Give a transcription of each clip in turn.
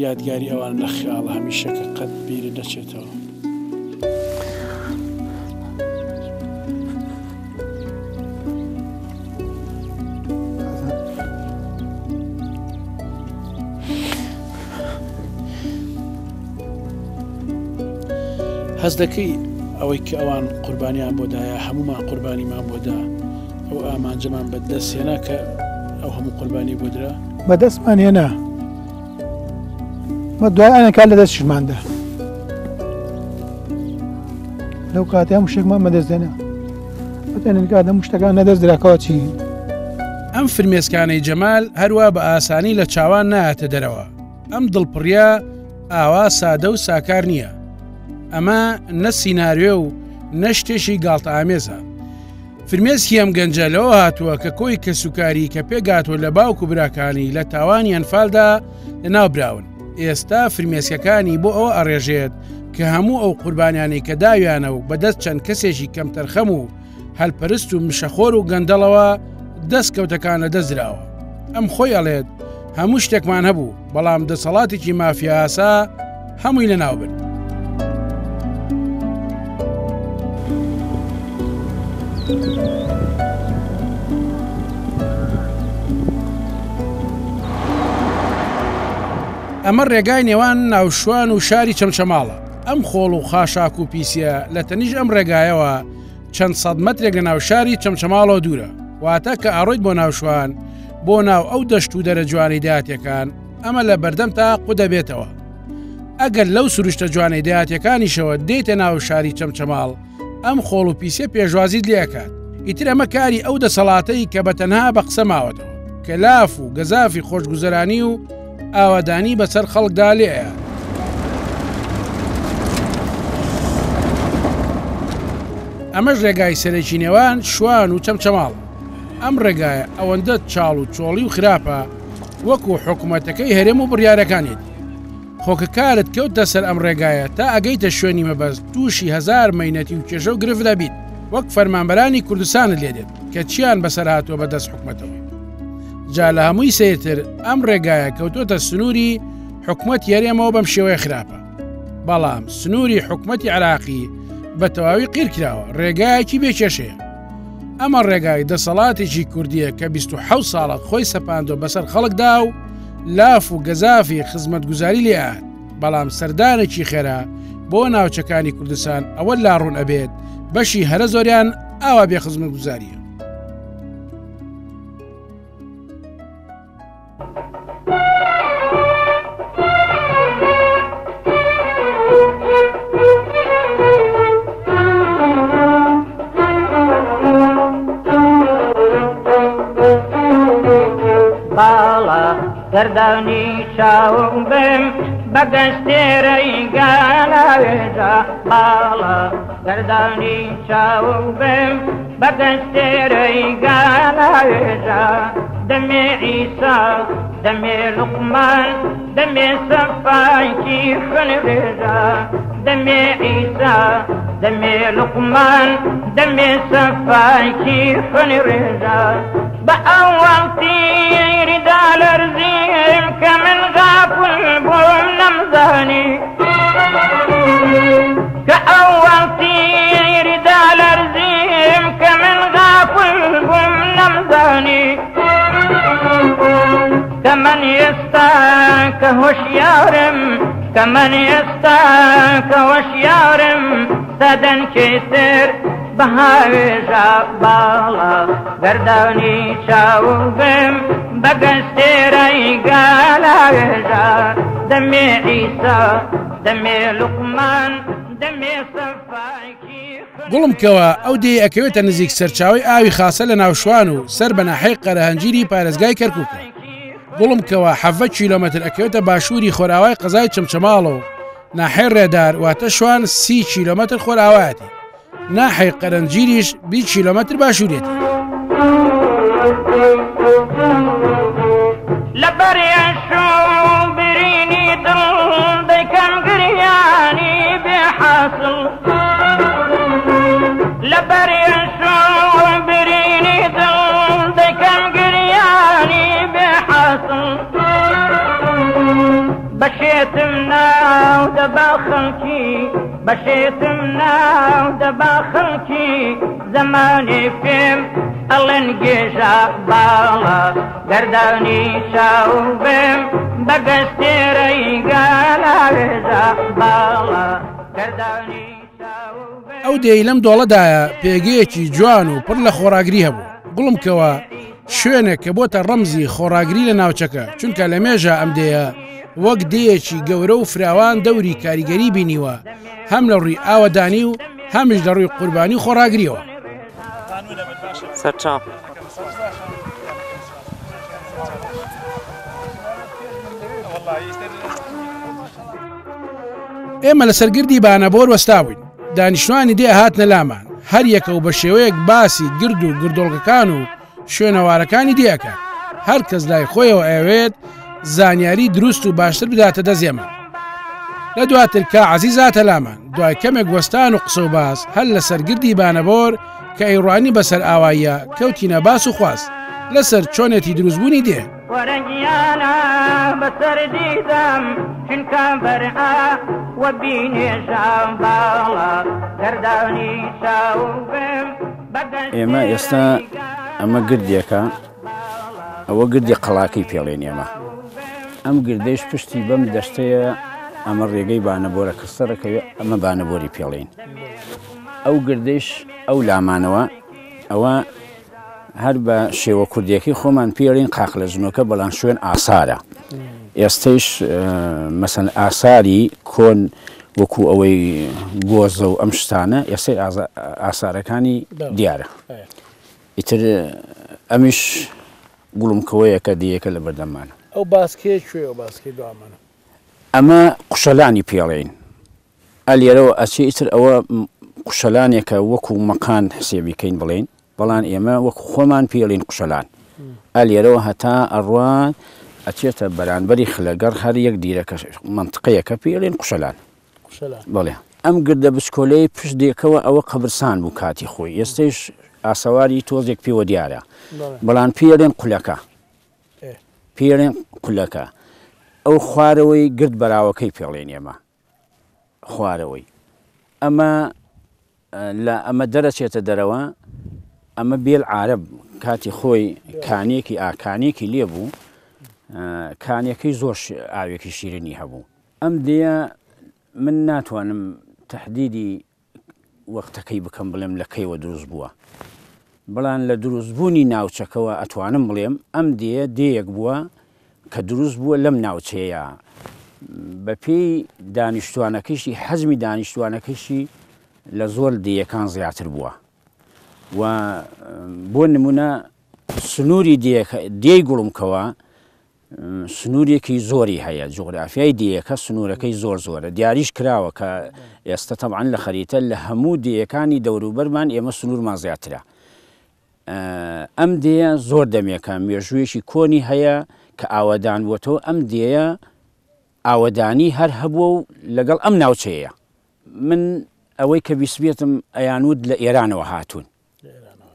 یادگاری ئەوان لە خیاڵە هەمیشە کە قەت بیرت نەچێتەوە. هەست دەکەی ئەوەی کە ئەوان قوربانیان بۆ دایە هەمومان قوربانیمان بۆ دا ئەو ئامانجەمان بەدەست هێنا کە ئەو هەموو قوربانی بۆ درا بەدەستمان هێنا مە دوای ئەنەکات لە دەستیشماندا لەو کاتە هەموو شتێکمان بەدەست دێنا بەتەنێن کات هەموو شتەکان نەدەست دراکەوە چی ئەم فرمێسکانەی جەمال هەروا بە ئاسانی لە چاوان نایەتە دەرەوە ئەم دڵپڕیە ئاوا سادە و ساکار نییە ئەمە نە سیناریۆ و نە شتێکی گاڵتەئامێزە فرمێسکی ئەم گەنجە لەوە هاتووە کە کۆی کەسوکاری کە پێگاتوە لە باوک و براکانی لە تاوانی ئەنفالدا لەناوبراون ئێستا فرمێسکەکانی بۆ ئەوە ئەڕێژێت کە هەموو ئەو قوربانیانەی کە داویانە و بەدەست چەند کەسێکی کەمتەرخەم و هەلپەرست و مشەخۆر و گەندەڵەوە دەستکەوتەکان لە دەستدراوە ئەم خۆی ئەڵێت هەموو شتێکمان هەبوو بەڵام دەسەڵاتێکی مافیاسا هەمووی لەناو برد. ئەمە ڕێگای نێوان ناوشوان و شاری چەمچەماڵە ئەم خۆڵ و خاشاک و پیسیە لە تەنیش ئەم ڕێگایەوە چەند سەد مەترێک لە ناوشاری چەمچەماڵەوە دوورە واتە کە ئاڕۆیت بۆ ناوشوان بۆ ناو ئەو دەشت و دەرە جوانی داتەکان ئەمە لە بەردەمتا قودەبێتەوە ئەگەر لەو سروشتە جوانەی دەیاتەکانیشەوە دێتە ناو شاری چەمچەماڵ ئەم خۆڵ و پیسە پێشوازیت لێکات ئیتر ئەمە کاری ئەو دەسەڵاتەی کە بە تەنها بە قسە ماوەتەوە کە لاف و گەزافی خۆشگوزەرانی و ئاوادانی بەسەر خەڵکدا لێیە. ئەمەش ڕێگای سەرەکی نێوان شوان و چەمچەماڵ ئەم ڕێگایە ئەوەندە چاڵ و چۆڵی و خراپە وەکو حکوومەتەکەی هەرێم و بڕیارەکانێتی خۆ کە کارت کەوتە سەر ئەم ڕێگایە تا ئەگەیتە شوێنی مەبەست تووشی هەزار مەینەتی و کێشە و گرفت دەبیت وەک فەرمانبەرانی کوردستانت لێ دێت کە چیان بەسەر هاتووە بە دەست حکومەتەوە جا لە هەمووی سەیرتر ئەم ڕێگایە کەوتۆتە سنووری حکومەت یاریەمەوە بەم شێوەیە خراپە بەڵام سنووری حکومەتی عراقی بە تەواوی قیر کراوە ڕێگایەکی بێکێشەیە ئەمە ڕێگای دەسەڵاتێکی کوردیە کە 26 ساڵە خۆی سەپاندۆ بەسەر خەڵکدا و لاف و گەزافی خزمەتگوزاری لێ ئەهات بەڵام سەردانێکی خێرا بۆ ناوچەکانی کوردستان ئەوە لاڕوون ئەبێت بەشی هەرە زۆریان ئاوا بێ خزمەتگوزاریە. باڵا گەردانی چاوم بم بە گەستێرەی گالاوێژا باڵا گەردانی چاوم بم بە گەستێرەی گالاوێژا دەمێ عیسا دەمێ لوقمان دەمێ سەفایکی خوێنڕێژا دەمێ عیسا دەمێ لوقمان دەمێ سەفایکی خوێنڕێژا بە ئەوەڵ تیری دالەرزیم کە من غافل بووم نەمزانی کە ئەوەڵ تیری دالەرزیم کە من غافل بووم نەمزانی کە من ئێستا کە هۆشیارم کە من ئێستا کە هۆشیارم سەدەنکەی تر بەهاوێژە باڵا گەردانی چاوگم بە گەستێرای گالاوێژە دەمێ عیسا دەمێ لوقمان دەمێ سەفایکی گوڵم کەوە ئەو دێی ئەکەوێتە نزیک سەرچاوەی ئاوی خاسە لە ناوشوان و سەر بە ناحیەی قەرەهەنجیری پارێزگای کەرکووکە. گوڵم کەوە 17 کیلۆمەتر ئەکەوێتە باشووری خۆرئاوای قەزای چەمچەماڵ و ناحیەی ڕێدار واتە شوان 30 کیلۆمەتر خۆرئاوایەتی. ناحیەی قەرەنجیریش 20 کیلۆمەتر باشوورێتی. لەبەر ئێش و برینی دڵ دەیکەم گریانی بێ حاسڵ لەبەر ئێش و برینی دڵ دەیکەم گریانی بێ حاسڵ بە شێر شێتم ناو دەبا خەڵکی بە شێتم ناو دەبا خەڵکی زەمانێ پێم ئەڵێن گێژە باڵا گەردانی چاو بم بە گەستێرەی گەلاوێژە باڵا گەردانی چاو بم. ئەو دێی لەم دۆڵەدایە پێگەیەکی جوان و پڕ لە خۆڕاگری هەبوو. گوڵمکەوە شوێنێک کە بۆتە ڕەمزی خۆڕاگری لە ناوچەکە، چونکە لە مێژە ئەم دێیە وەک دێیەکی گەورە و فراوان دەوری کاریگەری بینیوە هەم لە ڕووی ئاوەدانی و هەمیش لە ڕووی قوربانی و خۆڕاگریەوە. سەرچاو. ئێمە لەسەر گردی بانەبۆر وەستابووین، دانیشتوانی دێ هاتنە لامان، هەر یەکە و بە شێوەیەک باسی گرد و گردۆڵکەکان و شوێنەوارەکانی دێ ئەکات، هەر کەس لای خۆیەوە ئەیەوێت زانیاری دروست و باشتر بداتە دەست ئێمە. لە دواتر کا عەزیز هاتە لامان، دوای کەمێک وەستان و قسە و باس هەر لەسەر گردی بانەبۆر کە ئەیڕوانی بەسەر ئاواییە کەوتینە باس و خواست لەسەر چۆنێتی دروستبوونی دێ. وەرە گیانە بەسەر دیدەم چونکە بەر ئا وە بینێژە باڵا گەردانی چاو بم ئێمە ئێستا ئەمە گردێکە ئەوە گردی قەڵاکەی پێڵێن ئێمە ئەم گردەیش پشتی بەم دەشتەیە ئەمە ڕێگەی بانەبۆرە کە سەرەکەوێ ئەمە بانەبۆری پێڵین ئەو گردەیش ئەو لامانەوە ئەوە هەر بە شێوە کوردیەکەی خۆمان پێڵین قاقلە ژنۆکە بەڵام شوێن ئاسارە ئێستەیش مەسەن ئاساری کۆن وەکو ئەوەی گۆزە و ئەم شتانە ئێستەی ئاسارەکانی دیارە ئیتر ئەمیش گوڵمکەوەیەکە دیەکە لە بەردەمانە. ئەو باسکەیە کوێیە ئەو باسکەی دوامانە؟ ئەمە قوشەلانی پێڵێین ئە لێرەوە ئەچێ ئیتر ئەوە قوشەلانێکە وەکو مەقان حسێبی کەین بڵێین بەڵام ئێمە وەکو خۆمان پێڵین قوشەلان ئە لێرەوە هەتا ئەڕوا ئەچێتە بەرانبەری خلەگەڕ هەر یەک دیرەکە مەنتقەیەکە پێڵێن قوشەلان بەڵێ ئەم گردە بچکۆلەی پشت دێکەوە ئەوە قەبرسان بوو کاتی خۆی ئێستەیش ئاسەواری تۆزێک پێوە دیارە بەڵام پێڵێن قولەکە پێڵێن قولەکە ئەو خوارەوەی گرد بەراوەکەی پێڵێن ئێمە خوارەوەی ئەمە لە ئەمە دەرەچێتە دەرەوە ئەمە بێل عرب کاتی خۆی کانێکی ئاکانێکی لێ بوو کانەکەی زۆر ئاوێکی شیرنی هەبوو ئەم دێیە من ناتوانم تەحدیدی وەختەکەی بکەم بڵێم لە کەیوە دروست بووە بەڵام لە دروستبوونی ناوچەکەوە ئەتوانم بڵێم ئەم دێیە دێیەک بووە کە دروست بووە لەم ناوچەیە بەپێی دانیشتوانەکەیشی حەجمی دانیشتوانەکەیشی لە زۆر دێیەکان زیاتر بووە و بۆ نمونە سنووری دێی گوڵمکەوە سنوورێکی زۆری هەیە، جوغرافیای دێیەکە سنوورەکەی زۆر زۆرە، دیاریش کراوە کە ئێستە تەبعەن لە خەریتە لە هەموو دێیەکانی دەوروبەرمان ئێمە سنوورمان زیاترە. ئەم دێیە زۆر دەمێکە مێژوویەکی کۆنی هەیە کە ئاوەدان بووەتەوە، ئەم دێیە ئاوەدانی هەر هەبووە و لەگەڵ ئەم ناوچەیە. من ئەوەی کە بیستبێتم ئەیانوت لە ئێرانەوە هاتوون.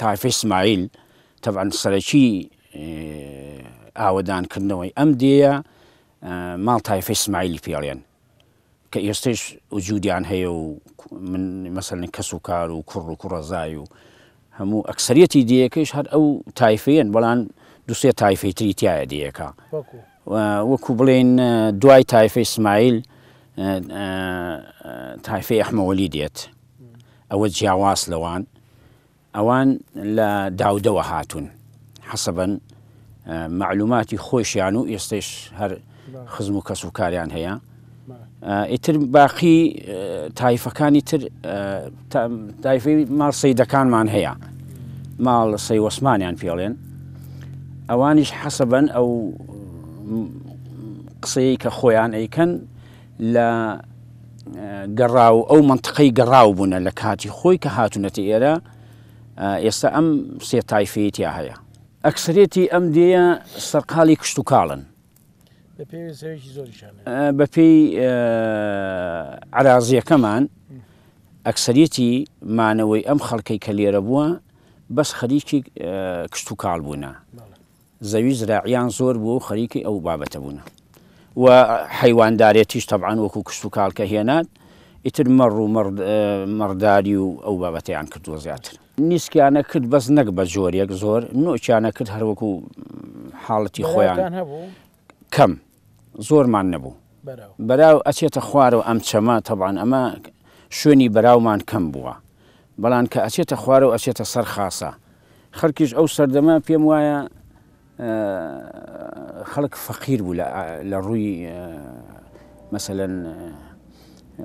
تایفەی سمایل تەبعەن سەرەکی ئاوەدان کردنەوەی ئەم دێیە ماڵ تایفەی سمایلی پێڵێن کە ئێستش وجودیان هەیە و من مەسەلەن کەس و کار و کوڕ و کوڕەزای و هەموو ئەکسەریەتی دێیەکەیش هەر ئەو تایفەیەن بەڵام دوسێ تایفەی تری تایە دێیەکە وەکو بڵێن دوای تایفەی سمایل تایفەی ئەحمەوەلی دێت ئەوە جیاواز لەوان ئەوان لە داودەوە هاتوون حەسەبەن مەعلوماتی خۆشیان و ئێستش هەر خزم و کەس و کاریان هەیە ئیتر باقی تایفەکانی تر تایفەی ماڵ سیدەکانمان هەیە ماڵ سەیوەسمانیان پێڵێن ئەوانیش حەسەبەن ئەو قسەیە کە خۆیان ئەیکەن لە گەڕاو ئەو مەنتقەی گەڕاو بوونە لە کاتی خۆی کە هاتوونەتە ئێرە ئێستا ئەم سێ تایفەیە تیا هەیە. ئەکسەرێتی ئەم دێیە سەرقاڵی کشتوکاڵن. بەپێی عەرازیەکەمان ئەکسەرێتی مانەوەی ئەم خەڵکەی کە لێرە بووە بەس خەریکی کشتوکاڵ بوونە. زەوی زراعیان زۆر بووە و خەریکی ئەو بابەتە بوونە. و حەیواندارێتیش تەبعەن وەکو کشتوکاڵ کە هێنات ئیتر مەڕ و مەڕداری و ئەو بابەتەیان کردووە زیاتر. نیسکیانە کرد بەس نەک بە جۆرێک زۆر نۆکیانە کرد هەر وەکو حاڵەتی خۆیان کەم زۆرمان نەبوو بەراو ئەچێتە خوارەوە ئەم چەمە تەبعەن ئەمە شوێنی بەراومان کەم بووە بەڵام کە ئەچێتە خوارەوە ئەچێتە سەر خاسە خەڵکیش ئەو سەردەمە پێم وایە خەڵک فەقیر بوو لە ڕووی مەسەلەن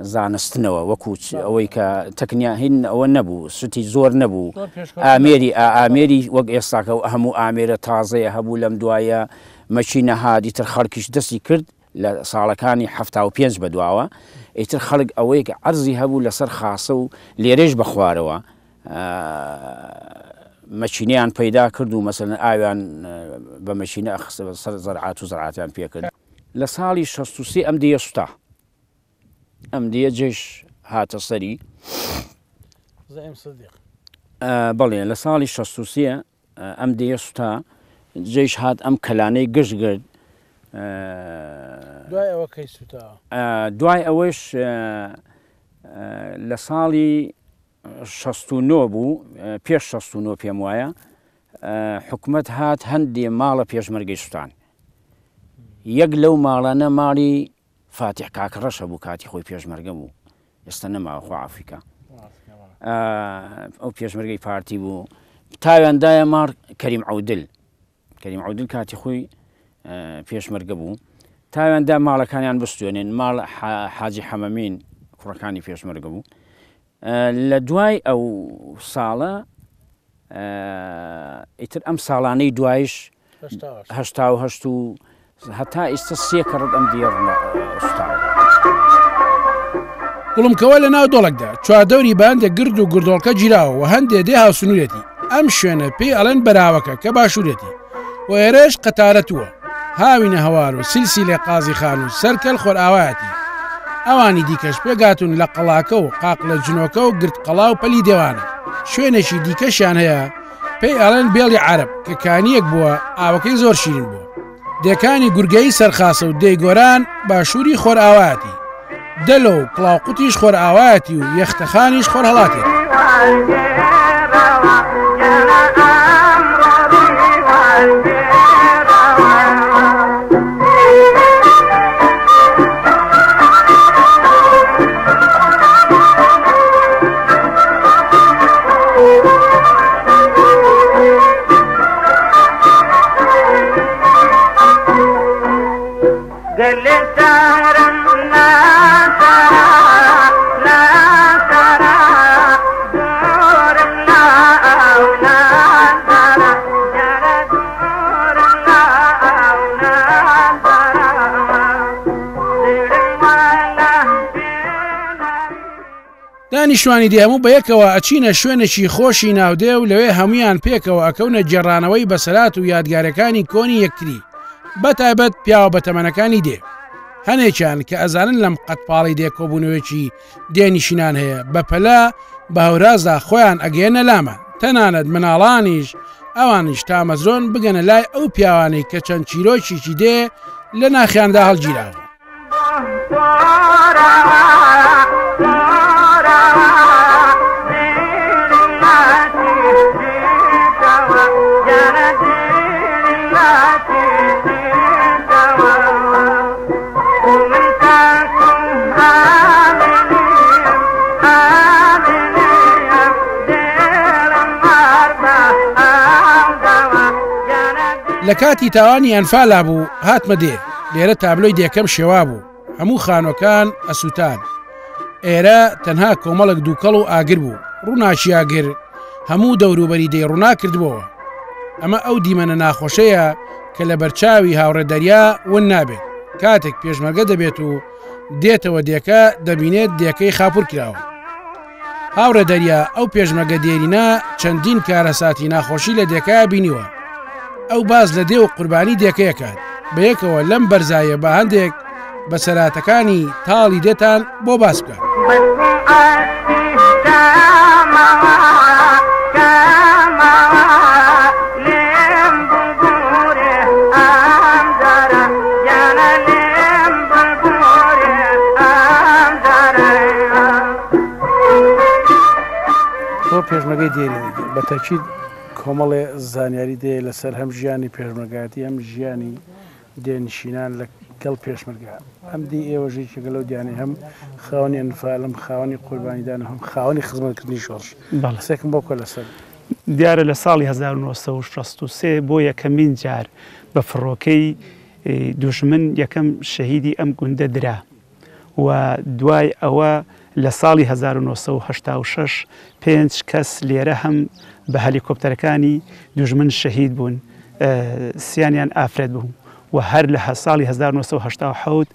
زانستنەوە وەکو ئەوەی کە تەکنیا هین ئەوە نەبوو سوتی زۆر نەبوو ئامێری ئامێری وەک ئێستاکە و هەموو ئامێرە تازەیە هەبوو لەم دوایە مەکینە هات ئیتر خەڵکیش دەستی کرد لە ساڵەکانی 75 بەدواوە ئیتر خەڵک ئەوەی کە عەرزی هەبوو لەسەر خاسە و لێرەش بەخوارەوە مەکینەیان پەیدا کرد و مەسەلەن ئاویان بە مەکینە ئەخستە سەر زەرعات و زەرعاتیان پێکرد. لە ساڵی 63 ئەم دێیە سوتا. ئەم دێیە جەیش هاتە سەری. زەعیم سدیق. بەڵێ لە ساڵی 63 ئەم دێیە سوتا، جەیش هات ئەم کەلانەی گشت گرت. دوای ئەوە کەی سوتا؟ دوای ئەوەش لە ساڵی 69 بوو، پێش 69 پێم وایە، حکومەت هات هەندێ ماڵە پێشمەرگەی سوتان. یەک لەو ماڵانە ماڵی فاتیح کاکەڕەش هەبوو کاتی خۆی پێشمەرگە بوو ئێستا نەماوە خوا عەفوی کا ئەو پێشمەرگەی پارتی بوو تاویان دایە ماڕ کەریم عەودل کەریم عەودل کاتی خۆی پێشمەرگە بوو تاویان دا ماڵەکانیان بستێنن ماڵ حاجی حەمەمین کوڕەکانی پێشمەرگە بوو لە دوای ئەو ساڵە ئیتر ئەم ساڵانەی دوایش 88 و هەتا ئیستا سێ کەڕەت ئەم دیێڕ سوتاوە. گوڵمکەوە لە ناو دۆڵێکدا چواردەوری بە هەندێک گرد و گردۆڵکە گیراوە و هەندێ دێ هاوسنوورێتی ئەم شوێنە پێی ئەڵێن بەراوەکە کە باشوورێتی و ئێرەش قەتارەتووە هاوینە هەوار و سلسیلێ قازی خان و سەرکەل خۆرئاوایەتی ئەوانی دیکەش پێگاتون لە قەڵاکە و قاقلە جنۆکە و گرد قەڵا و پەلی دێوانە شوێنێکی دیکەشیان هەیە پێی ئەڵێن بێڵی عەرەب کە کانیەک بووە ئاوەکەی زۆر شیرین بووە دێکانی گورگەی سەرخاسە و دێی گۆران باشووری خۆرئاوایەتی دەلۆ و کڵاوقوتیش خۆرئاوایەتی و یەختەخانیش خۆرهەڵاتێتی. دانیشتوانی دێ هەموو بەیەکەوە ئەچینە شوێنێکی خۆشی ناودێ و لەوێ هەمویان پێکەوە ئەکەونە گێڕانەوەی بەسەرات و یادگارەکانی کۆنی یەکتری بە تایبەت پیاوە بەتەمەنەکانی دێ هەنێکیان کە ئەزانن لەم قەتپاڵی دێ کۆبوونەوەیەکی دێنیشینان هەیە بە پەلە بە هەورازدا خۆیان ئەگەیەنە لامان تەنانەت مناڵانیش ئەوانیش تامەزرۆن بگەنە لای ئەو پیاوانەی کە چەند چیرۆکێکی دێ لە ناخیاندا هەڵگیراوە. لە کاتی تاوانی ئەنفالا بوو هاتمە دێ لێرە تابلۆی دێکەم شێوا بوو هەموو خانوەکان ئەسووتان ئێرە تەنها کۆمەڵک دووکەڵ و ئاگر بوو ڕووناکی ئاگر هەموو دەوروبەری دێی ڕووناک کردبۆوە ئەمە ئەو دیمەنە ناخۆشەیە کە لە بەرچاوی هاوڕێ دەریا ون نابێت کاتێک پێشمەرگە دەبێت و دێتەوە دێکە دەبینێت دێکەی خاپور کراوە هاوڕێ دەریا ئەو پێشمەگە دێرینە چەندین کارەساتی ناخۆشی لە دێکە بینیوە ئەو باز لە دێ و قوربانی دێکەیەکات بەیەکەوە لەم بەرزایە بە هەندێک بەسەراتەکانی تاڵی دێتان بۆ باس بکات. پێشمەرگەی دێرینیت، بە تەئکید کۆمەڵێ زانیاری دەیە لەسەر هەم ژیانی پێشمەرگایەتی هەم ژیانی دێنشینان لە گەڵ پێشمەرگە. ئەم دێی ئێوەش یەکێکە لەو دیانەی هەم خاوەنی ئەنفال هەم خاوەنی قوربانیدان و هەم خاوەنی خزمەتکردنی شۆڕش. قسەیەکم بۆ بکە لەسەر. دیارە لە ساڵی 1963 بۆ یەکەمین جار بە فڕۆکەی دوژمن یەکەم شەهیدی ئەم گوندە درا. و دوای ئەوە لە ساڵی 1986 پێنج کەس لێرە هەم بە هەلیکۆپتەرەکانی دوژمن شەهید بوون، سیانیان ئافرەت بوو و هەر لە ساڵی 1987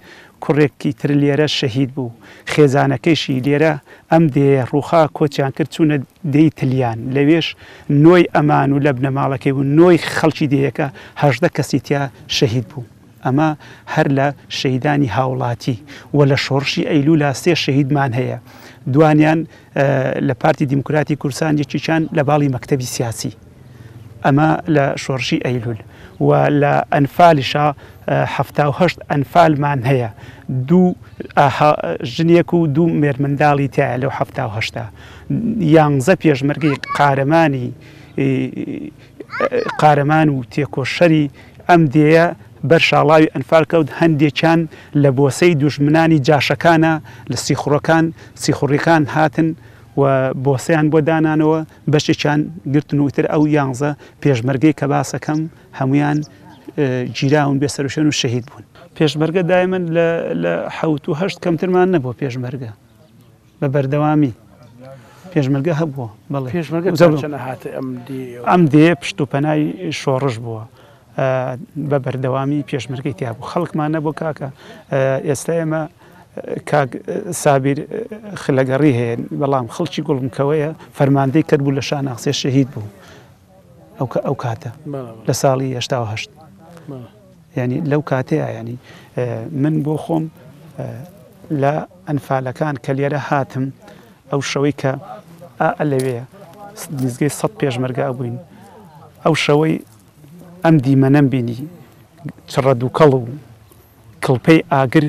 کوڕێکی تر لێرە شەهید بوو، خێزانەکەیشی لێرە ئەم دێیە ڕووخا کۆچیان کرد چوونە دێی تلیان، لەوێش نۆی ئەمان و لە بنەماڵەکەی و نۆی خەڵکی دێیەکە 18 کەسی تیا شەهید بوو. ئەمە هەر لە شەهیدانی هاوڵاتی و لە شۆڕشی ئەیلولا سێ شەهیدمان هەیە دوانیان لە پارتی دیموکراتی کوردستان یەکێکیان لە باڵی مەکتەبی سیاسی ئەمە لە شۆڕشی ئەیلول و لە ئەنفالیشا 78 ئەنفالمان هەیە دوو ژنێک و دوو مێرمنداڵی تایە لەو 78 یانزە پێشمەرگەی قارەمانی قارەمان و تێکۆشەری ئەم دێیە بەر شاڵاوی ئەنفال کەوت، هەندێکیان لە بۆسەی دوژمنانی جاشەکانە لە سیخوڕەکان سیخوڕیکان هاتن و بۆسەیان بۆ دانانەوە، بەشێکیان گرتن و ئیتر ئەو یانزە پێشمەرگەی کە باسەکەم هەموویان گیراون بێ سەروشوێن و شەهید بوون. پێشمەرگە دایمەن لە لە حەوت و هەشت کەمترمان نەبووە پێشمەرگە. بە بەردەوامی پێشمەرگە هەبووە بەڵێ پێشمەرگە تا چەند هاتە ئەم دێیەوە؟ ئەم دێیە پشت و پەنای شۆڕش بووە بە بەردەوامی پێشمەرگەی تیا بوو خەڵکمان نەبوو کاکە ئێستا ئێمە کاک سابیر خلەگەڕی هەیە بەڵام خەڵکی گوڵمکەوەیە فەرماندەی کرد بوو لە شاناخسێ شەهید بوو ئەو کە ئەو کاتە لە ساڵی 88 ینی لەو کاتەیە ینی من بۆ خۆم لە ئەنفالەکان کە لێرە هاتم ئەو شەوەی کە ئا لەوێ نزگەی سە پێشمەرگا بووین ئەو شەوەی ئەم دیمەنەم بینی چڕە دووکەڵ و کڵپەی ئاگر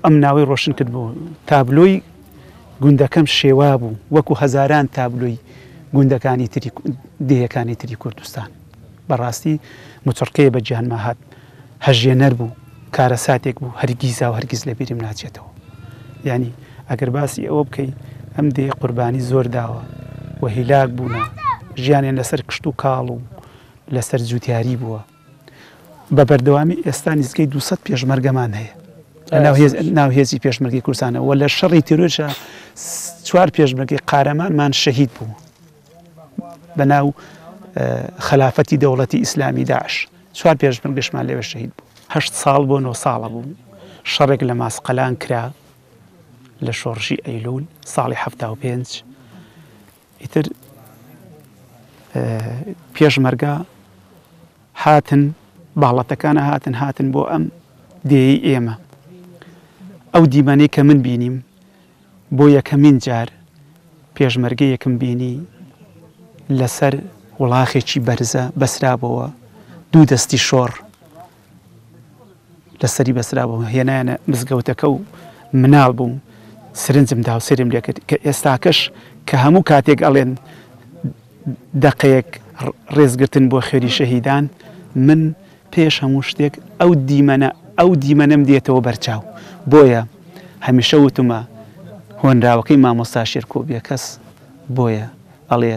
ئەم ناوەی ڕۆشن کردبوو. تابلۆی گوندەکەم شێوا بوو وەکو هەزاران تابلۆی گوندەکانی تری دێیەکانی تری کوردستان. بەڕاستی موچڕکەیە بە گیانما هات. هەژێنەر بوو. کارەساتێک بوو هەرگیزا و هەرگیز لە بیرم ناچێتەوە. یانی ئەگەر باسی ئەوە بکەی ئەم دێیە قوربانی زۆر داوە و هیلاک بوونە. ژیانیان لەسەر کشتوکاڵ و لەسەر جوتیاری بووە. بە بەردەوامی ئێستا نزیکەی 200 پێشمەرگەمان هەیە ناو هێزی پێشمەرگەی کوردستانە و لە شەڕی تیرۆرشا چوار پێشمەرگەی قارەمانمان شەهید بوو بە ناو خەلافەتی دەوڵەتی ئیسلامی داعش چوار پێشمەرگەشمان لەوێ شەهید بوو هەشت ساڵ بۆ نۆ ساڵە بوو شەڕێک لە ماسقەلان کرا لە شۆڕشی ئەیلول ساڵی 75 ئیتر پێشمەرگە هاتن باڵەتەکانە هاتن هاتن بۆ ئەم دێی ئێمە ئەو دیمەنەی کە من بینیم بۆ یەکەمین جار پێشمەرگەیەکم بینی لەسەر وڵاخێکی بەرزە بەسرابەوە دوو دەستی شۆڕ لەسەری بەسترابوو هێنایانە مزگەوتەکە و مناڵ بووم سرنجم دا و سەیرم لێکرد کە ئێستاکەش کە هەموو کاتێک ئەڵێن دەقەیەک ڕێزگرتن بۆ خوێنی شەهیدان من پێش هەموو شتێک ئەو دیمەنە ئەو دیمەنەم دێتەوە بەرچاو بۆیە هەمیشە وتمە هۆنراوەکەی مامۆستا شێرکۆ بێکەس بۆیە ئەڵێ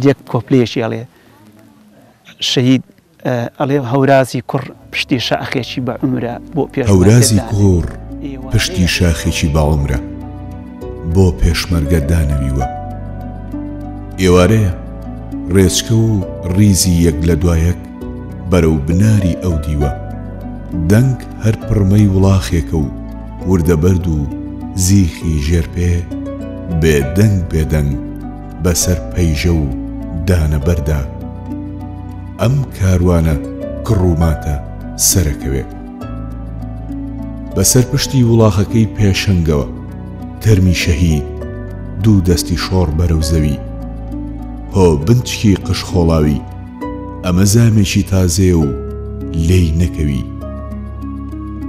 یەک کۆپلەیەکی ئەڵێ شەهید ئەڵێ هەورازی کوڕ پشتی شاخێکی بە عومرە بۆ پێشمەرگە هەورازی دانەویوە. کوڕ پشتی شاخێکی بە عومرە بۆ پێشمەرگە دانەویوە. ئێوارەیە، ڕێچکە و ڕیزی یەک لە دوا یەک بەرەو بناری ئەو دیوە. دەنگ هەر پڕمەی وڵاخێکە و وردە بەرد و زیخی ژێر پێ بێ دەنگ بێ دەنگ بەسەر پەیژە و دانە بەردا. ئەم کاروانە کڕ و ماتە سەرەکەوێ. بەسەر پشتی وڵاخەکەی پێشەنگەوە تەرمی شەهید دوو دەستی شۆڕ بەرەو زەوی. هۆ بنچکی قژ خۆڵاوی ئەمە زامێکی تازەیە و لێی نەکەوی.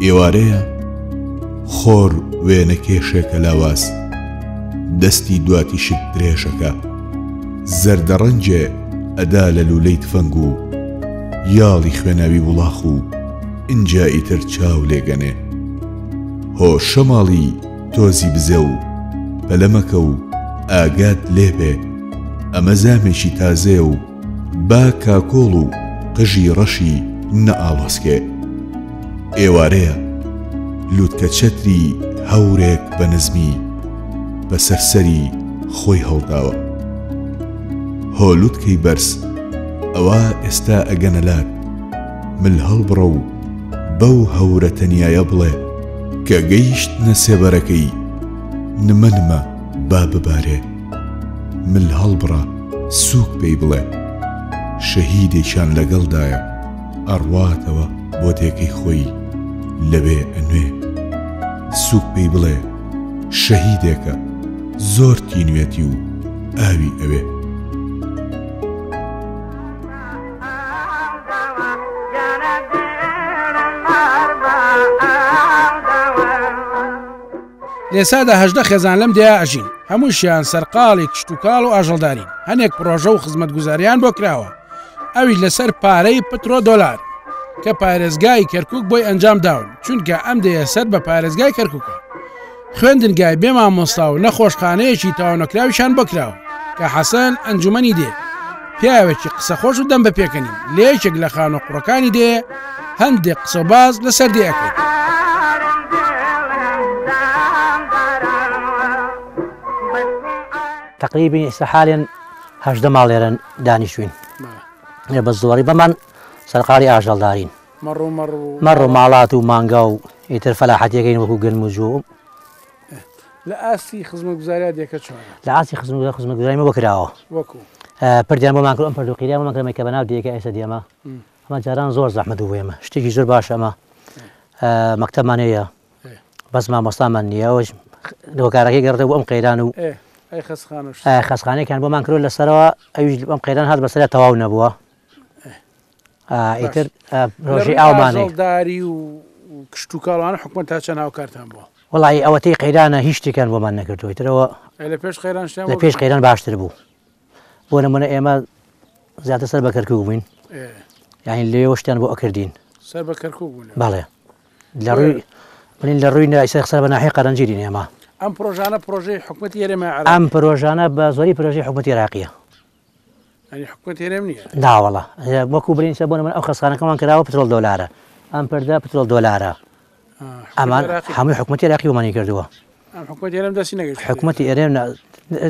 ئێوارەیە خۆر وێنەکێشێکە لاواز. دەستی دواتیشت درێژەکا. زەردە ڕەنگێ ئەدا لە لوولەی تفەنگ و یاڵی خوێناوی وڵاخ و ئینجا ئیتر چاو لێ گەنێ. هۆ شەماڵی تۆزی بزێو پەلە مەکە و ئاگات لێ بێ ئەمە زامێکی تازەیە و با کاکۆڵ و قژی ڕەشی نەئاڵۆسکێ. ئێوارەیە، لوتکە چەتری هەورێک بە نزمی بە سەر سەری خۆی هەڵداوە. هۆ لوتکەی بەرز، ئەوا ئێستا ئەگەنە لات، مل هەڵبڕە و بەو هەورە تەنیایە بڵێ کە گەیشتنە سێبەرەکەی، نمە نمە با ببارێ. مل هەڵبڕە سووک پێی بڵێ شەهیدێکیان لەگەڵدایە ئەڕواتەوە بۆ دێکەی خۆی لەوێ ئەنوێ. سووک پێی بڵێ شەهیدێکە زۆر تینوێتی و ئاوی ئەوێ. لێسادا 18 خێزان لەم دێیا ئەژین هەمووشیان سەرقاڵی کشتوکاڵ و ئاژەڵدارین هەنێک پرۆژە و خزمەتگوزاریان بۆ کراوە ئەویش لەسەر پارەی پترۆ دۆلار کە پارێزگای کەرکک بۆی ئەنجام داون چونکە ئەم دێیە سەر بە پارێزگای کەرککە خوێندنگای بێ مامۆستا و نەخۆشخانەیەکی تەواونەکراویشان بۆ کراوە کە حەسەن ئەنجومەنی دێ پیاوێکی قسەخۆش و دەم بە پێکەنین لە یەکێک لە خانوە قوڕەکانی دێ هەندێک قسە باز لەسەر دێ ئەکەین. تەقریبی ئێستا حالێن 18 ماڵ لێرە دانیشتوین بە زۆری بەمان سەرقاڵی ئاژەڵدارین مەڕ و ماڵات و مانگا و ئیتر فەلاحەتیەکەین وەکو گەنم و جۆ. لە ئاستی خزمەتگوزاریا دێکە چۆنە؟ لە ئاستی خزمەتگوزاری خزمەتگوزاری مە بۆ کراوە. وەکو؟ پردیان بۆمان کرد ئەم پرد و قیریان بۆمان کرد کە بەناو دێکە ئێستا دێمە ئەمە جاران زۆر زەحمەت بوو بۆ ئێمە شتێکی زۆر باشە ئەمە مەکتەبمان هەیە بەس مامۆستامان نییە ئەوەش هۆکارەکەی گەڕێتەوە بۆ ئەم قەیران و خەسخانەیەکیان بۆمان کرد لەسەرەوە ئەویش ئەم قەیران هات بەسەریا تەواو نەبووە ئیتر ڕۆژی ئاومان هەیە. ئاژەڵداری و کشتوکاڵانە حکومەت تا چەند هاوکارتان بووە؟ وەڵی ئەوەتەی قەیرانە هیچ شتێکیان بۆمان نەکردووە ئیترەوە لە پێش قەیران شتیان لە پێش قەیران باشتر بوو بۆ نمونە ئێمە زیاتر سەر بە کەرکوک بووین یعنی لێوە شتیان بۆ ئەکردین سەر بە کەرکوک بوون بەڵێ لە ڕووی بڵین لە ڕووی نایسەر سەر بە ناحیە قەرەنجیرین ئێمە ئەم پرۆژانە پرۆژەی حکومەتی هەرێمە عێراق ئەم پرۆژانە بە زۆری پرۆژەی حکومەتی عێراقیە یانی حکومەت هەرێم نییە؟ ناوەڵا وەکو برین سە بۆ من ئەو خەسخانەکەمان کراوە پترۆل دۆلارە ئەم پردە پترۆل دۆلارە ئەمان هەمووی حکومەتی عێراقی بۆمانی کردووە حکومەتی هەرێم دەستی نەگەشت حکومەتی هەرێم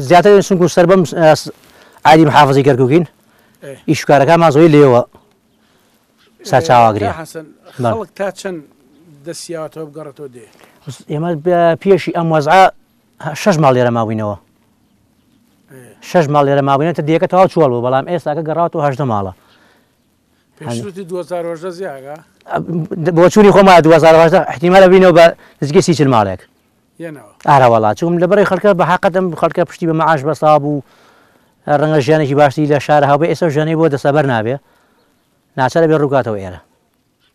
زیاتر سنگ و سەر بەم عادی محافظی کەرکوکین ئیش کارەکانمان زۆری لێوە سەرچاوەگرێ خەڵک تا چەند دەستیاوەتەوە بگەڕێتەوە دێ ئێمە پێشی ئەم وەزعە شەش ماڵ لێرە ماوینەوە شەش ماڵ لێرە مابووینە تر دێکە تەواو چۆڵ بوو بەڵام ئێستاکە گەڕاوەتەوە 18 ماڵە. پێشتر 2018 زیاگە؟ بۆچوونی خۆم وایە 2018 احتیمالە بینەوە بە نزیکەی 30 40 ماڵێک. یەنەوە. ئارە وەڵا چونکە لەبەرەی خەڵکە بە حەقەت ئەم خەڵکە پشتی بە مەعاش بەستا بوو ڕەنگە ژیانێکی باشتری لە شارە هەبێ ئێستا ژیانی بۆ دەستەبەر نابێ ناچارە بێ ڕووکاتەوە ئێرە.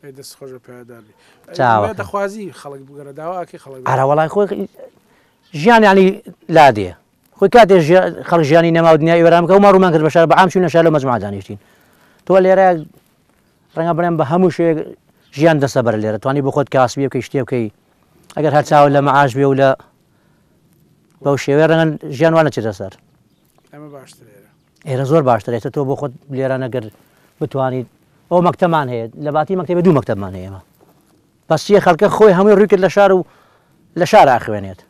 ئەی دەست خۆش بێ پایەدار بی. چاوەکەم. دەخوازی خەڵک بگەڕێ داوا ئەکەی خەڵک بگەڕێ. ئەرە وەڵای خۆی ژیان یانی لادێ خۆی کاتێ خەڵک ژیانی نەما و دنیای وێران بکە و ما ڕوومان کرد بە شار بە عام چووینە شار لەو مەجموعە دانیشتین تۆ لێرە ڕەنگە بڵێم بە هەموو شێک ژیان دەستەبەرە لێرە توانی بۆ خۆت کاسبی بکەی شتێ بکەی ئەگەر هەر چاوت لە مەعاش بێ و لە بەو شێوەیە ڕەنگە ژیان وا نەچێتە سەر. ئەمە باشترە ئێرە. ئێرە زۆر باشترە ئێستا تۆ بۆ خۆت لێرە نەگەر بتوانیت ئەو مەکتەمان هەیە لە باتی مەکتەبێ دوو مەکتەبمان هەیە ئێمە بەس چیە خەڵکە خۆی هەمووی ڕووی کرد لە شار و لە شار ئاخوێنێت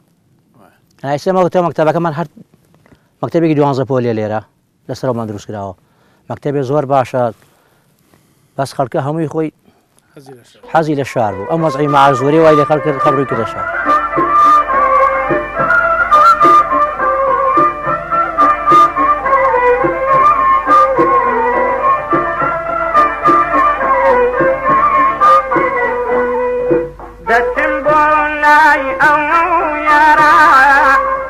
ئایسە مەکتە مەکتەبەکەمان هەر مەکتەبێکی دوانزە پۆلێ لێرە لەسەرمان دروست کراوە مەکتەبێ زۆر باشە بەس خەڵکە هەمووی خۆی حەزی لە شار بوو ئەم وەزعی معاش زۆری وای لە خەڵک کرد خەڵک ڕووی کردە شار. دەچم بۆ لای ئەو یارە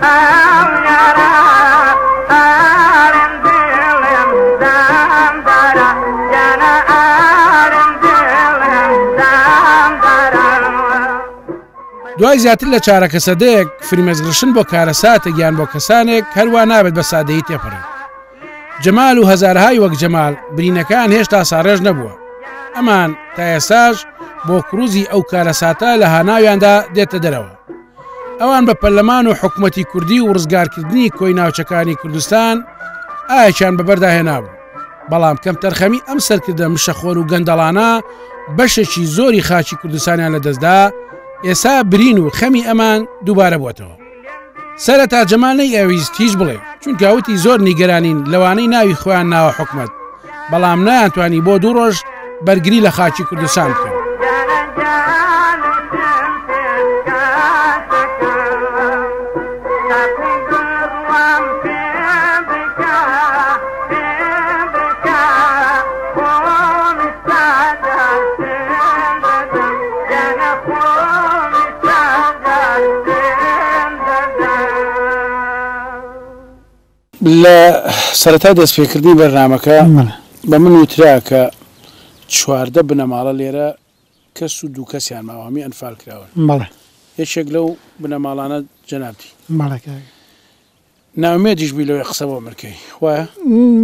ئەو یارە ئارم دڵم دامدارە گیانە ئارم دڵم دامدارە. دوای زیاتر لە چارەکە سەدەیەک فرمێسکڕشتن بۆ کارەساتێک یان بۆ کەسانێک هەروا نابێت بە سادەیی تێپەڕێت. جەمال و هەزارەهای وەک جەمال برینەکان هێشتا ساڕێژ نەبووە. ئەمان تا ئێستاش بۆ کروزی ئەو کارەساتە لە هاناویاندا دێتە دەرەوە. ئەوان بە پەرلەمان و حکومەتی کوردی و ڕزگارکردنی کۆی ناوچەکانی کوردستان ئایەکیان بەبەردا هێنابوو. بەڵام کەمتەرخەمی ئەم سەرکردە مشەخۆر و گەندەڵانە بەشێکی زۆری خاکی کوردستانیان لەدەستدا، ئێسا برین و خەمی ئەمان دووبارە بووەتەوە. سەرەتا جەمال نەیئەویست هیچ بڵێ، چونکە وتی زۆر نیگەرانین لەوانەی ناوی خۆیان ناوە حکومەت، بەڵام نەیانتوانی بۆ دوو ڕۆژ بەرگری لە خاکی کوردستان بکەن. لە سەرەتای دەستپێکردنی بەرنامەکە بە من وترا کە 14 بنەماڵە لێرە کەس و دوو کەسیان ماوە هەمووی ئەنفال کراون. بەڵێ. یەکێک لەو بنەماڵانە جەنابتی. بەڵێ کاکە. نائومێدیش بووی لەوەی قسە بۆ من کەی وایە؟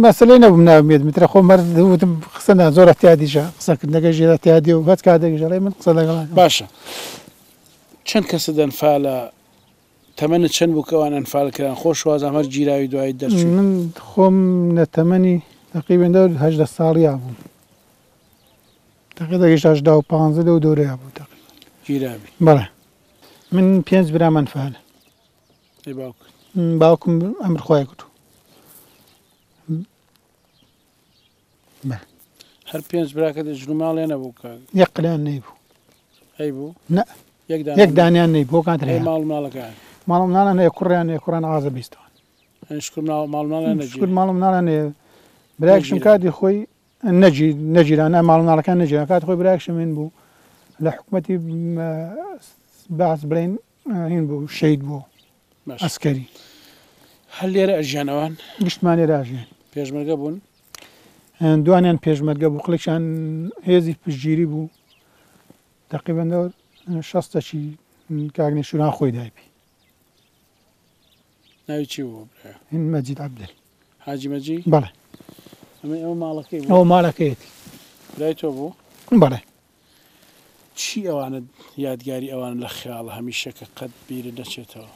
مەسەلەی نەبووم نائومێد بم ترە خۆم هەر وتم قسە نا زۆر ئیعتیادیشە قسەکردنەکەش ئیعتیادیە و هەچ کاتێکیش ئەڵێ من قسە لەگەڵ ئەکەم. باشە چەند کەست ئەنفالە تەمەنت چەند بوو کە ئەوان ئەنفال کران خۆش وازام هەر گیراوی دوایت دەرچووی؟ من خۆم لە تەمەنی تەقریبەن دەور 18 ساڵیا بووم تەقریبا دەگەیشتە 18 و 15 لەو دەورەیا بوو تەقریبا. گیراوی؟ بەڵێ من پێنج برام ئەنفالە. ئەی باوکت؟ باوکم ئەمر خوای کردو. هەر پێنج براکە دە ژن و ماڵێ نەبوو کاک؟ یەک قلیان نەیبوو. هەیبوو؟ نە. یەک دانیان نەیبوو هۆکان تر هەیە. ماڵ ماڵەکان؟ ماڵ مناڵیان هەیە کوڕیان هەیە کوڕیان ئازە بیستەوەن. شکر ماڵ مناڵیان نەگیرا. شکر ماڵ مناڵیان هەیە. برایەکشم کاتی خۆی نەگی نەگیرا نا ماڵ مناڵەکان نەگیرا کاتی خۆی برایەکشم هین بوو لە حکومەتی بەعس بڵێین هین بوو شەهید بوو عەسکەری. هەر لێرە ئەژیان ئەوان؟ گشتمان لێرە ئەژیان. پێشمەرگە بوون؟ دوانیان پێشمەرگە بوو قڵێکیان هێزی پشتگیری بوو تەقریبەن دەور شەستەکی کاک نێچیران خۆی دایپی. ناوی چی بوو برا؟ هین مەجید عەبدل. حاجی مەجی؟ بەڵێ. ئەمە ئەو ماڵەکەی بوو؟ ئەو ماڵەکەیەتی. برای تۆ بوو؟ بەڵێ. چی ئەوانە یادگاری ئەوان لە خەیاڵە هەمیشە کە قەت بیرت نەچێتەوە؟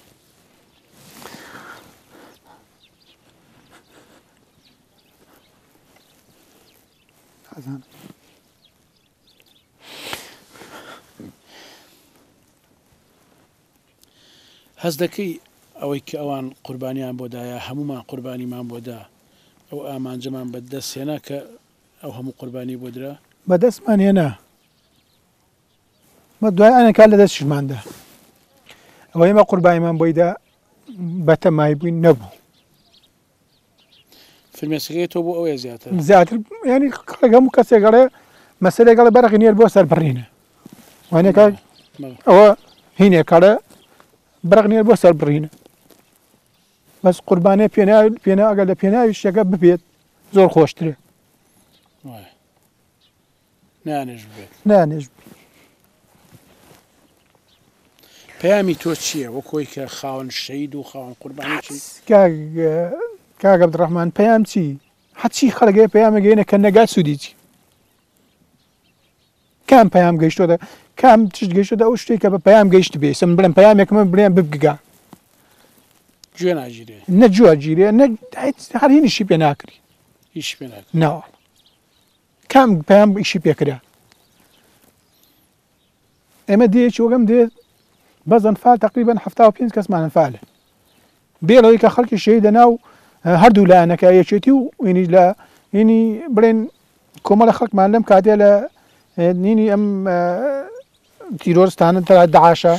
هەست دەکەی ئەوەی کە ئەوان قوربانیان بۆ دایە هەموومان قوربانیمان بۆ دا ئەو ئامانجەمان بە دەست هێنا کە ئەو هەموو قوربانی بۆ درا؟ بە دەستمان هێنا بە دوای ئەنە کار لە دەستیشمان دا ئەوەی ئێمە قوربانیمان بۆی دا بەتەمای بووین نەبوو. فرمێسکەکەی تۆ بۆ ئەوەیە زیاتر؟ زیاتر یانی خەڵک هەموو کەسێک ئەڵێ مەسەلێک ئەڵێ بەرقی نێر بۆ سەربڕینە وانە کاک ئەوە هینێک ئەڵێ بەرق نێر بۆ سەربڕینە بەس قوربانێ پێنا پێنا ئەگەر لە پێناوی شتەکە ببێت زۆر خۆشترە نانێش بێت نانێش پەیامی تۆ چییە وەکۆی کە خاوەن شەید و خاوەن قوربانی چی؟ کاک عەبدوڕەحمان پەیام چی؟ هەرچی خەڵک هەیە پەیام ئەگەیەنێ کە نەگات سوودی چی؟ کام پەیام گەیشتۆتە کام تشت گەیشتۆتە ئەو شتێک کە بە پەیام گەیشت بێ ئێستا من بڵێم پەیامێکم هەیە بڵێم ببگا گوێ ناگیرێ نە گوێ گیرێ نە هەر هینیشی پێ ناکری هیچ پێ ناکری ناوەڵا کام پەیام ئیشی پێ کرا ئێمە دێیەکی وەک ئەم دێ بەس ئەنفال تقریبا 75 کەسمان ئەنفالە بێ لەوەی کە خەڵکی شەهیدە ناو هەردوو لایەنەکە یەکێتی و ئینی لە ئینی بڵێن کۆمەڵە خەڵکمان لەم کاتێ لە نینی ئەم تیرۆرستانە ترا دعاشە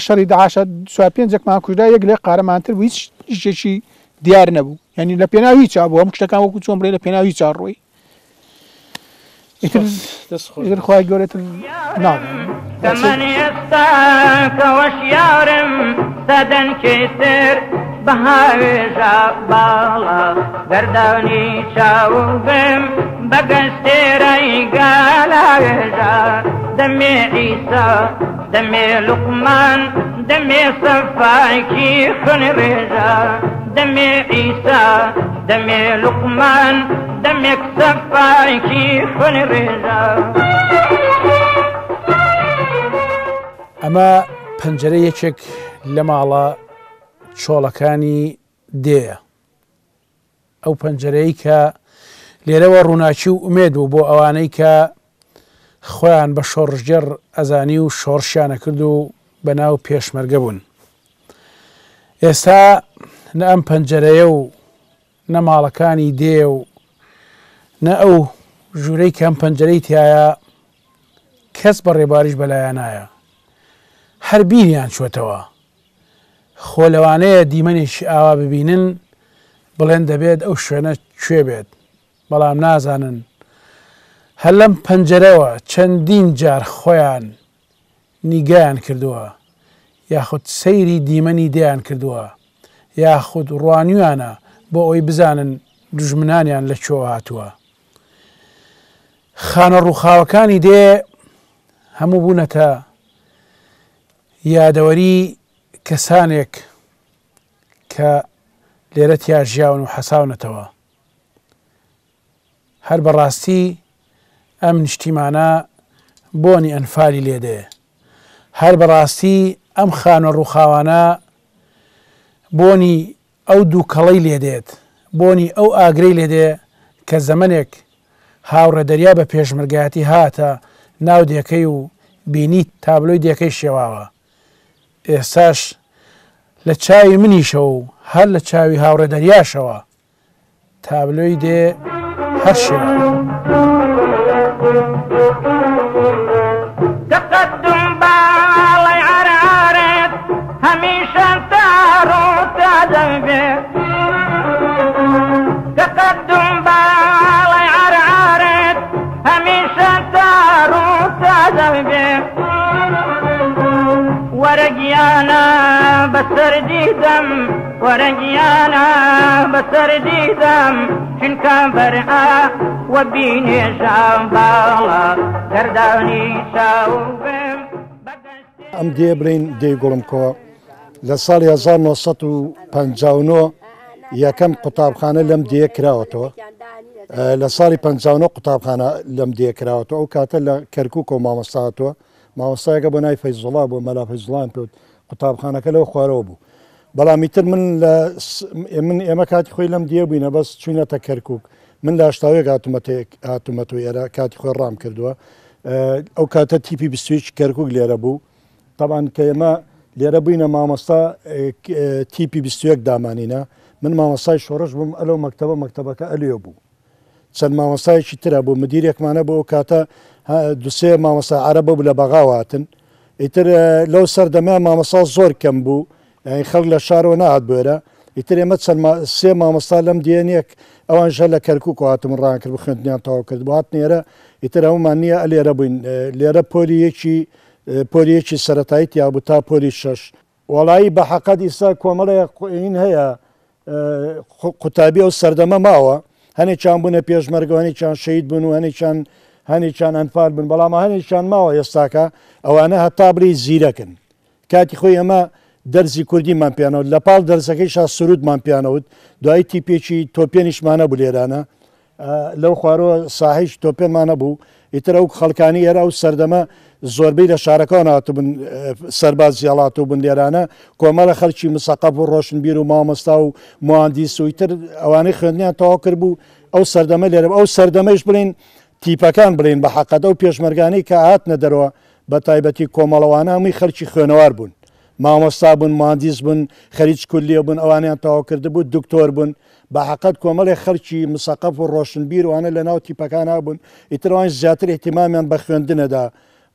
شەڕی دعاشە چوار پێنجێکمان کوژرا یەک لێ قارەمانتر بوو هیچ ئیشێکی دیار نەبوو یعنی لە پێناو هیچا بوو هەموو شتەکان وەکو چۆن بڵێ لە پێناو هیچا ڕۆی ئیتر ئیتر خوای گەورە تر ناڵێم. تەمەن ئێستا کە وەشیارم سەدەنکەی تر بهاوێژە باڵا گەردانی چاوگم بە گەستێرەی گالاوێژە دەمێ عیسا. دەمێ لوقمان دەمێ سەفایکی خوێن ڕێژا دەمێ عیسا دەمێ لوقمان دەمێک سەفایکی خوێن ڕێژا. ئەمە پەنجەرەی یەکێک لە ماڵە چۆڵەکانی دێیە. ئەو پەنجەرەی کە لێرەوە ڕووناکی و ئومێد بوو بۆ ئەوانەی کە خۆیان بە شۆڕشگێڕ ئەزانی و شۆڕشیان ئەکرد و بە ناو پێشمەرگە بوون. ئێستا نە ئەم پەنجەرەیە و نە ماڵەکانی دێ و نە ئەو ژوورەی کە ئەم پەنجەرەی تایە کەس بە ڕێباریش بەلایان نایە. هەر بیریان چۆتەوە. خۆ لەوانەیە دیمەنێکی ئاوا ببینن بڵێن دەبێت ئەو شوێنە کوێ بێت، بەڵام نازانن هەر لەم پەنجەرەوە چەندین جار خۆیان نیگایان کردووە یاخود سەیری دیمەنی دێیان کردووە یاخود ڕوانیویانە بۆ ئەوەی بزانن دوژمنانیان لە کوێوە هاتووە. خانە ڕووخاوەکانی دێ هەموو بوونەتە یادەوەری کەسانێک کە لێرە تیا ژیاون و حەساونەتەوە. هەر بەڕاستی ئەم نیشتیمانە بۆنی ئەنفالی لێ دێ. هەر بەڕاستی ئەم خانوە ڕووخاوانە بۆنی ئەو دووکەڵەی لێ دێت، بۆنی ئەو ئاگرەی لێ دێ کە زەمەنێک هاوڕێ دەریا بە پێشمەرگایەتی هاتە ناو دێکەی و بینی تابلۆی دێکەی شێواوە. ئێستاش لە چاوی منیشەوە و هەر لە چاوی هاوڕێ دەریاشەوە تابلۆی دێ هەر شێواوە. تقدم باڵای عەرعەرت هەمیشە تار و تازە بێ تقدم باڵای عەرعەرت هەمیشە تار و تازە بێ وەرە گیانە بەسەر دیدەم وەرە گیانە بەسەر دیدەم چونکە بەرئا وە بینێژام باڵا گەردانی چاو بم ئەم دێ بڵین دێی گوڵمکۆ لە ساڵی 1959 یەکەم قوتابخانە لەم دێیە کراوەتەوە لە ساڵی 59 قوتابخانە لەم دێیە کراوەتەوە ئەو کاتە لە کەرکووکەوە مامۆستا هاتووە مامۆستایەکە بۆ ناوی فەیزوڵا بوو مەلا فەیزوڵایان پێوت قوتابخانەکە لەو خوارەوە بوو بەڵام ئیتر من لە من ئێمە کاتی خۆی لەم دیە بووینە بەس چوینەتە کەرکک من لە هەشتاوێک هاتومەتەوە ئێرە کاتی خۆی ڕام کردووە ئەو کاتە تیپی بیستویچ کەرکک لێرە بوو طبعا کە ئێمە لێرە بووینە مامۆستا تیپی بیستویەک دامانینە من مامۆستای شۆڕش بووم ئەلو مەکتەبە مەکتەبەکە ئەلێ بوو چەند مامۆستایەکی تر هەبوو مدیرێکمان هەبوو ئەو کاتە دوسێ مامۆستا عەرەبە بوو لە بەغاوە هاتن ئیتر لەو سەردەمە مامۆستا زۆر کەم بوو یعنی خەڵک لە شارەوە نەهات بۆێرە ئیتر ئێمە چەند سێ مامۆستا لەم دیێنێک ئەوان ژە لە کەرکک هاتم ڕان کرد خوێندنیان تەواو کرد بۆ هاتن ئێرە ئیتر هەمومان نییە لێرە بووین لێرە پۆلی یەکی پۆلی یەکی سەتایی تیا بوو تا پۆلی شەش وەڵایی بە حەقەت ئیستا کۆمەڵێ هین هەیە قوتابی ئەو سەردەمە ماوە هەنێکیان بوونە پێشمەرگە هەنێکیان شەید بوون و هەنێکیان هەنێکیان ئەنفال بوون بەڵام هەنێکیان ماوە ئێستاکە ئەوانە هەتا بڵێی زیرەکن کاتی خۆی ئەمە دەرزی کوردیمان پیانەوت لە پاڵ دەرزەکەیشا سرودمان پیانەوت دوایی تیپێکی تۆپێنیشمانە بوو لێرانە لەو خوارەوە ساحەیەکی تۆپێنمان هەبوو، ئیتر ئەو خەڵکانی ئێرە ئەو سەردەمە زۆربەی لە شارەکان هاتبوون سەربازی هەڵاتوو بوون لێرانە کۆمەڵە خەڵکی مسەقەف و ڕۆشنبیر و مامۆستا و موهەندیس و ئیتر ئەوانەی خوێندنیان تەواو کردبوو ئەو سەردەمە لێرە ئەو سەردەمەیش بڵێن تیپەکان بڵێن بە حەقەت ئەو پێشمەرگانەی کە هاتنە دەرەوە بە تایبەتی کۆمەڵەوانە هەمووی خەڵکی خوێنەوار بوون مامۆستا بوون مهندس بوون خەریج کولیە بوون ئەوانیان تەواو کردبوو دکتۆر بوون بە حەقەت کۆمەڵێک خەڵکی مسەقەف و ڕۆشنبیر وانە لە ناو تیپەکانا بوون ئیتر ئەوانیش زیاتر ئیهتیمامیان بە خوێندنەدا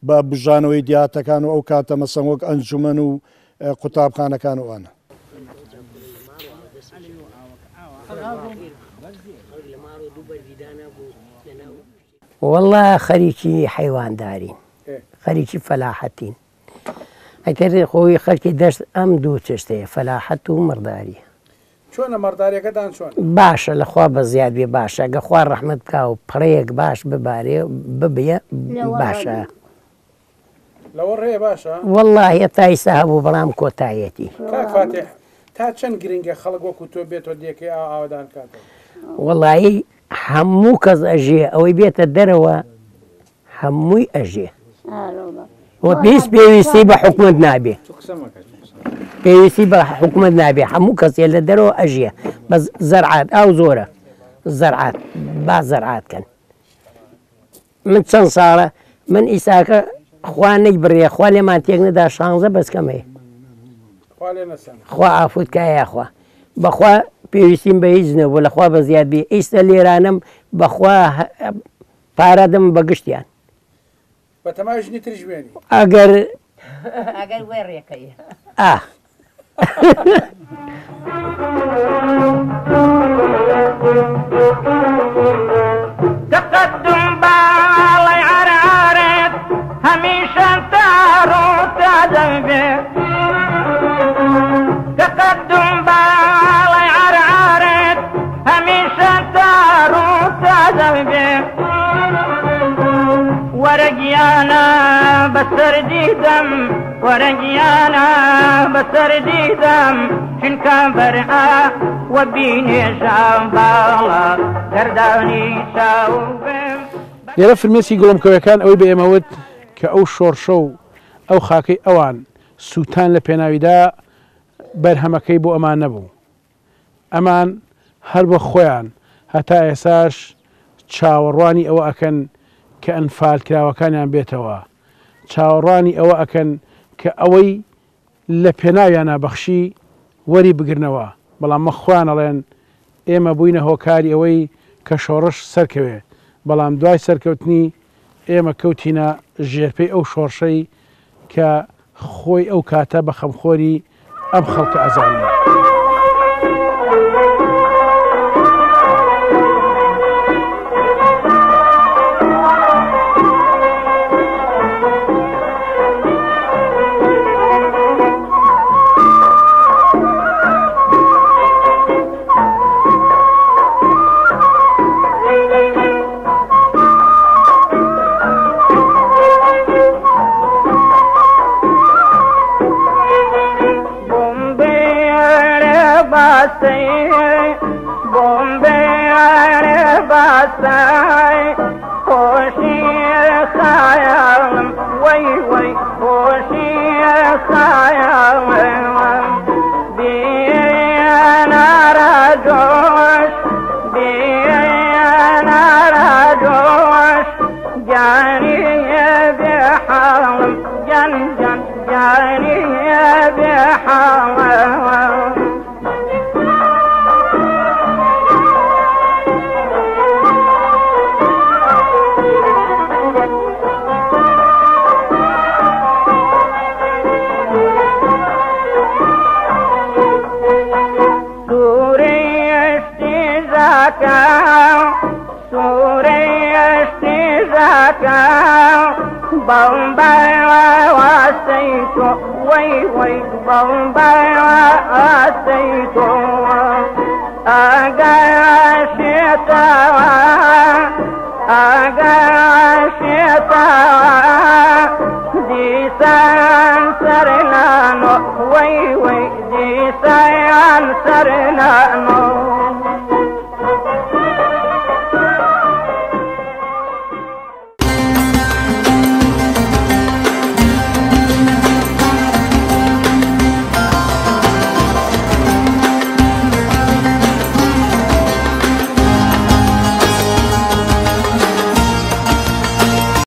بە بوژانەوەی دیهاتەکان و ئەو کاتە مەسەن وەک ئەنجومەن و قوتابخانەکان و ئەوانە. وەڵا خەریکی حەیواندارین خەریکی فەلاحەتین ئەگەر خۆی خەلکی دەشت ئەم دوو چشتەیە فەلاحەت و مەڕداری. چۆنە مەڕداریەکەتان چۆنە؟ باشە لە خوا بەزیاد بێ باشە گە خوا ڕەحمەت بکا و پەڕەیەک باش ببارێ ببیە باشە. لەوەڕ هەیە باشە؟ وەڵاهی تا ئیستا هەبوو بەڵام کۆتایەتی. کاک فاتیح تا چەند گرنگە خەڵک وەکو تۆ بێتەوە دێکەی ئاوا ئاوەدان بکاتەوە؟ وەڵایی هەموو کەس ئەژێ ئەوەی بێتە دەرەوە هەمووی ئەژێ و پێویست پێویستی بە حکومت نابێ پێویستی بە حکومت نابێ هەموو کەسێ لە دەرەوە ئەژیە بەس زەرعات ئاو زۆرە زەرعات با زەرعات کەن من چەند ساڵە من ئیساکە خوا نەیبڕێ خوا لێمان تێک نەدا شانزە بەچکەم هەیە خوا ئافوت کا یاخوا بەخوا پێویستیم بە هیچ نەبوو لەخوا بە زیاد بی ئیستا لێرانم بەخوا پارە دەم بە گشتیان بەتەمای ژنی تریش بێنی ئەگەر ئەگەر وێ ڕێکەی ئا تقدم باڵای عەرعەرت هەمیشە تار و تادەبێ تقدم باڵای عەرعەرت هەمیشە تار و تادەبێ وەرە گیانە بەسەر دیدەم وەرە گیانە بەسەر دیدەم چونکە بەرئا وە بینێژام باڵا گەردانی چاو بم. لێرە فرمێسکی گوڵمکەوێکان ئەوەی بە ئێمە وت کە ئەو شۆڕشە و ئەو خاکەی ئەوان سووتان لە پێناویدا بەرهەمەکەی بۆ ئەمان نەبوو. ئەمان هەر وەک خۆیان هەتا ئێساش چاوەڕوانی ئەوە ئەکەن کە ئەنفالکراوەکانیان بێتەوە، چاوەڕوانی ئەوە ئەکەن کە ئەوەی لە پێناویانا بەخشی وەری بگرنەوە، بەڵام وەک خۆیان ئەڵێن ئێمە بووینە هۆکاری ئەوەی کە شۆڕش سەرکەوێ، بەڵام دوای سەرکەوتنی ئێمە کەوتینە ژێرپێی ئەو شۆڕشەی کە خۆی ئەو کاتە بە خەمخۆری ئەم خەڵکە ئەزانی. سرنا